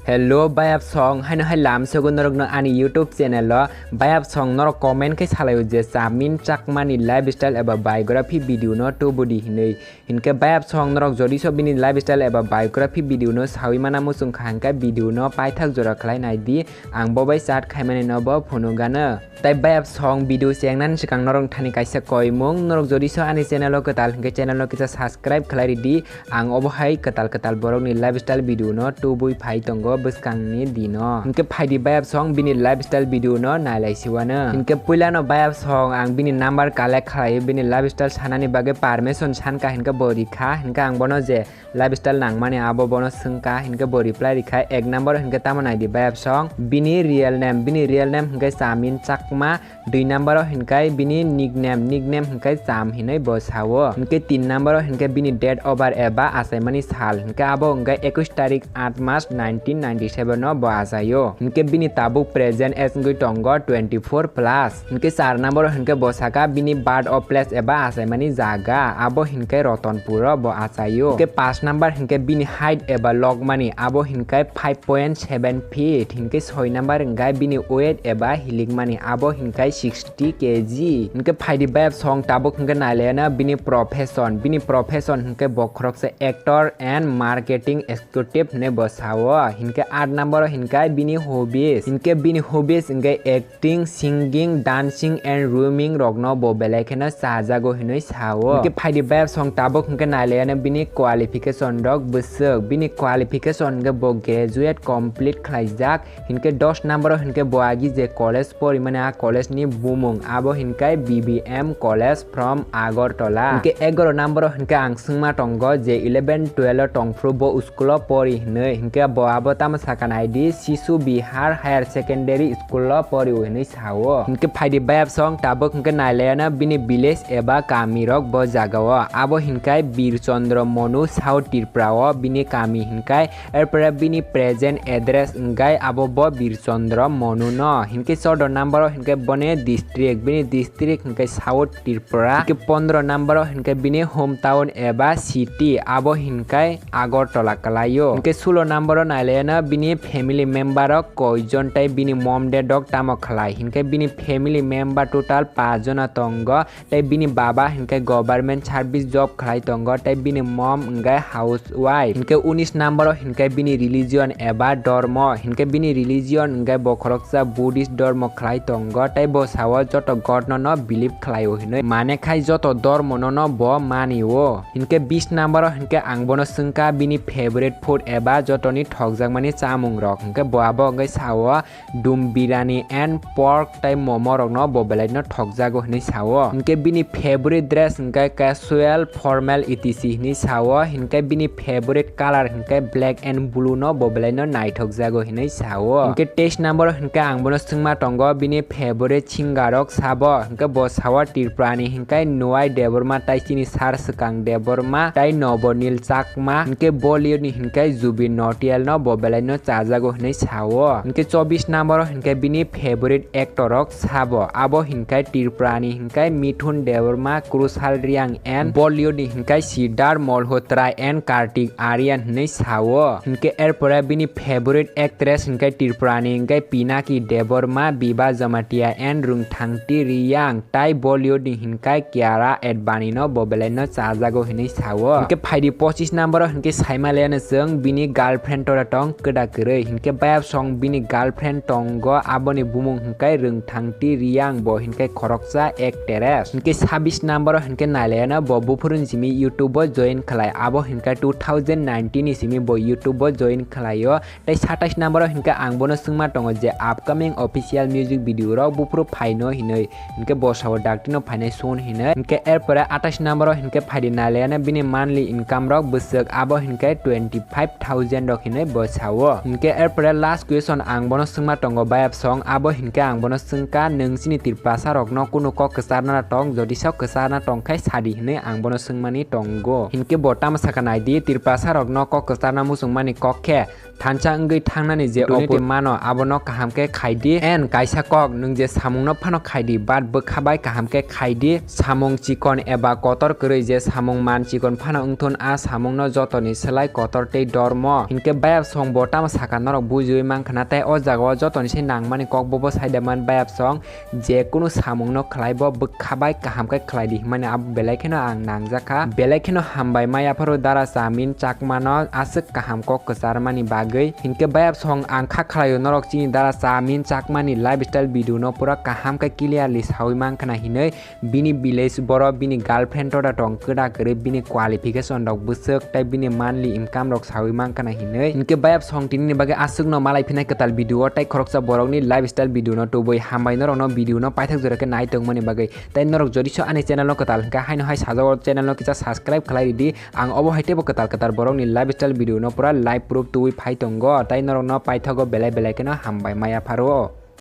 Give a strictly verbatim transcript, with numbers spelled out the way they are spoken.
Hello bayap song, haino hai lam sogo norokno ani YouTube channel o. Bayap song norok comment khe salaio je Chamin Chakmani lifestyle eba biography video no tubudi hinwi. Hinkhe bayap song norok jodi so bini lifestyle eba biography video no sawi mana muchung kha hinkhe video no paithak jora khlai nai di, ang bo bai chat khaimani no bo phunugano. Tai bayap song video chengnani swkang norok thani kaisa koimung, norok jodi so ani channel o kwtal hinkhe channel no kisa subscribe khlai ridi, ang obo hai kwtal kwtal borok ni lifestyle video no tubui phai tongo bwskang ni dino. Hinkhe phaidi bayap song bini lifestyle video no nailai siwano. Hinkhe puila no bayap song ang bini number collect khlai bini lifestyle sanani bagwi permission sankha hinkhe bo rikha, hinkhe ang bono je lifestyle nangmani abo bono swngkha, hinkhe bo reply rikha. Ek number hinkhe tamo naidi bayap song, bini real name, bini real name hinkhe Chamin Chakma. Dui number o hinkhe bini nickname, nickname hinkhe Cham hinwi bo sao. Hinkhe tin number o hinkhe bini date of birth eba achaimani sal, hinkhe abo hinkhe ekush tarik aat mas nineteen ninety seven o bo achaio. Hinkhe bini tabuk present age wngwi tongo twenty four plus. Hinkhe char number o hinkhe bo saka bini birth of place eba achaimani jaga, abo hinkhe Ratanpur o bo achaio. Hinkhe paanch number hinkhe bini height eba logmani, abo hinkhe five point seven feet. Hinkhe soi number hinkhe bini weight eba hilikmani, abo hinkhe sixty K G. Hinkhe phaidi bayap song tabuk hinkhe nailaiano bini profession, bini profession hinkhe bo khoroksa actor and marketing executive hinwi bo sao. Hinkhe aat number o hinkhe bini hobbies, hinkhe bini hobbies hinkhe acting, singing, dancing and roaming rokno bo belai kheno chajago hinwi sao. Hinkhe phaidi bayap song tabuk hinkhe nailaiano bini qualification rok bwswk, bini qualification hinkhe bo graduate complete khlaijak. Hinkhe dos number o hinkhe bo agi je college porimani, a college ni bumung abo hinkhe B B M College from Agartala. Hinkhe egaro number o hinkhe ang swngma tongo je eleven twelve o tongphuru bo school o pori hinwi, hinkhe bo abo tamo sakha naidi Shishu Vihar Higher Secondary School o pori o hinwi sao. Hinkhe phaidi bayap song tabuk hinkhe nailaiano bini village eba kami rok bo jaga o, abo hinkhe Bir Chandra Manu, South Tripura o bini kami hinkhe. Erpore bini present address hinkhe abo bo Bir Chandra Manu no. Hinkhe chordo number o hinkhe boni district, bini district hinkhe South Tripura. Hinkhe pondro number o hinkhe bini hometown eba city, abo hinkhe Agartala kalaio. Hinkhe sulo number o nailaiano bini family member rok koijon tai bini mom dad rok tamo khlai. Hinkhe bini family member total paanch jona tongo. Tei bini baba hinkhe government service job khlai tongo, tei bini mom hinkhe housewife. Hinkhe unis number o hinkhe bini religion eba dormo, hinkhe bini religion hinkhe bo khoroksa Buddhist dormo khlai tongo, tei bo sao joto God no no believe khlaio hinwi, mane khai joto dormo no no bo manio. Hinkhe bis number o hinkhe ang bono swngkha bini favorite food eba jotoni thokjakmani chamung rok, hinkhe bo abo hinkhe sao dum birani and pork tai momo rokno bo belai no thokjago hinwi sao. Hinkhe bini favorite dress hinkhe casual, formal, et cetera hinwi sao. Hinkhe bini favorite color hinkhe black and blue no bo belai no naithokjago hinwi sao. Hinkhe teis number o hinkhe ang bono swngma tongo bini favorite singer rok sabo. Hinkhe bo sao Tripura ni hinkhe Nwai Debbarma tai chini sar swkang Debbarma tai Nobonil Chakma. Hinkhe Bollywood ni hinkhe Zubeen Nautiyal no bo belai no chajago hinwi sao. Hinkhe chobis number o hinkhe bini favorite actor rok sabo. Abo hinkhe Tripura ni hinkhe Mithun Debbarma, Kushal Reang and Bollywood ni hinkhe Siddharth Malhotra and Kartik Aaryan hinwi sao. Hinkhe erpore bini favorite actress hinkhe Tripura ni hinkhe Pinaki Debbarma, Biba Jamatia and Rungthangti Reang. Tai Bollywood ni hinkhe Kiara Advani no bo belai no chajago hinwi sao. Hinkhe phaidi pochis number o hinkhe saima laiano chwng bini girlfriend tora tong kwda kwrwi. Hinkhe bayap song bini girlfriend tongo, aboni bumung hinkhe Rungthangti Reang, bo hinkhe khoroksa actress. Hinkhe sabis number o hinkhe nailaiano bo buphuru ni simi YouTube o join khlai. Abo hinkhe two thousand nineteen ni simi bo YouTube o join khlaio. Tei satais number o hinkhe ang bono swngma tongo je upcoming official music video rok buphuru phaino hinwi, hinkhe bo sao dakti no phainai sun hinwi. Hinkhe erpore atais number o hinkhe phaidi nailaiano bini monthly income rok bwswk, abo hinkhe twenty five thousand rok hinwi bo sao. Hinkhe erpore last question ang bono swngma tongo bayap song, abo hinkhe ang bono swngkha, nwng chini Tripurasa rokno kunu kok kwcharna tong, jodi sok kwcharna tong khe sadi hinwi ang bono swngmani tongo. Hinkhe bo tamo sakha naidi, Tripurasa rokno kok kwcharna muchungmani kok khe thansa wngwi thangnani je opportunity mano, abono kaham khe khai di. And kaisa kok, nwng je samungno phano khai di, but bwkha bai kaham khe khai di. Samung chikon eba kotor kwrwi je samung man chikon phano wngthun, a samungno jotoni slai kotor tei dormo. Hinkhe bayapsong bo tamo saka norok bujiwi mankha na, tei o jagao jotoni se nangmani kok bobo saida man bayapsong. Je kunu samungno khlai bo bwkha bai kaham khe khlai di hwnmani abo belai kheno ang nangjakha. Belai kheno hambai ma yapharo dara Chamin Chakmano aswk kaham kok kwcharmani bagwi. Hinkhe bayapsong ang kha khlaio norok chini dara Chamin Chakmani lifestyle video no pura kaham khe clearly sawi mankha na hinwi. Bini village boro bini girlfriend toda tong kwda kwrwi bini qualification rok bwswk tei bini monthly income rok sawi mankha na hinwi. Hinkhe bayapsong tinini bagwi aswkno malai phinai kwtal video o tei khoroksa borokni lifestyle video no tubui hambai norokno video no paithak jora khe nai tongmani bagwi. Tei norok jodi so ani channel no kwtal hwnkhe haino hai sajao channel no kisa subscribe khlai ridi. Ang obo hai teibo kwtal kwtal borokni lifestyle video no pura live proof tubui phai tongo tei norokno paithago belai belai kheno hambai ma yapharo.